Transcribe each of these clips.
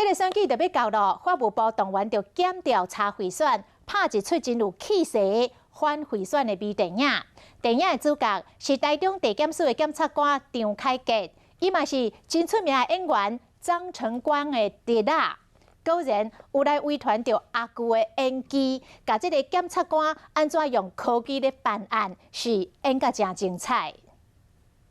這个選舉就欲到囉，法務部動員著檢調查賄選，拍一齣真有氣勢的反賄選的微電影。電影的主角是台中地檢署的檢察官張凱傑，伊嘛是真出名的演員張晨光的侄仔。果然有來遺傳著阿舅的演技，共這个檢察官按怎用科技咧辦案，是演甲誠精彩。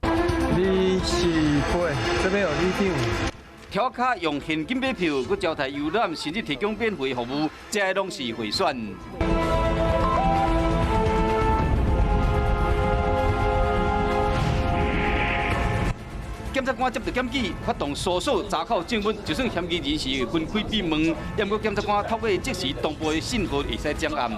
二四八，這邊有里長。跳卡用現金買票，閣招待遊覽，甚至提供免費服務，這些攏是賄選。檢察官接到檢舉，發動搜索查扣證物，就算嫌疑人是分開閉門，毋過檢察官透過即時同步的信號會使掌案。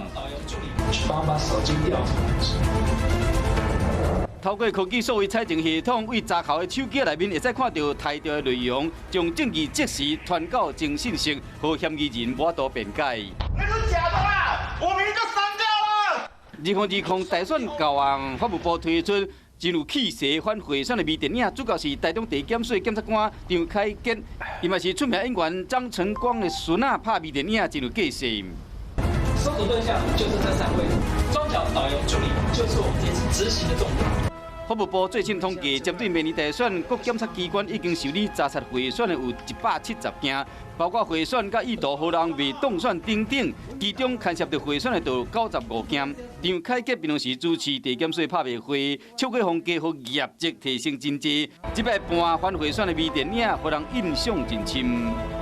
透過科技數位採證系統，對查扣的手機內面會使看著提著的內容，將證據即時傳到偵訊室，予嫌疑人無法度辯解。那是假的啦！我明明就刪掉了。2020大選到啊，法務部推出真有氣勢反賄選的微電影，主角是台中地檢署檢察官張凱傑，伊嘛是出名演員張晨光的孫仔，拍微電影真有架勢。搜索對象就是這三位，莊腳導遊助理就是我們這次執行的重點。法務部最新統計，針對明年大選，各檢察機關已經受理查察賄選的有170件，包括賄選佮意圖予人袂當選等等，其中牽涉著賄選的就有95件。張凱傑平常時主持地檢署拍賣會，笑過風加予業績提升真濟，這擺扮反賄選的微電影，予人印象真深。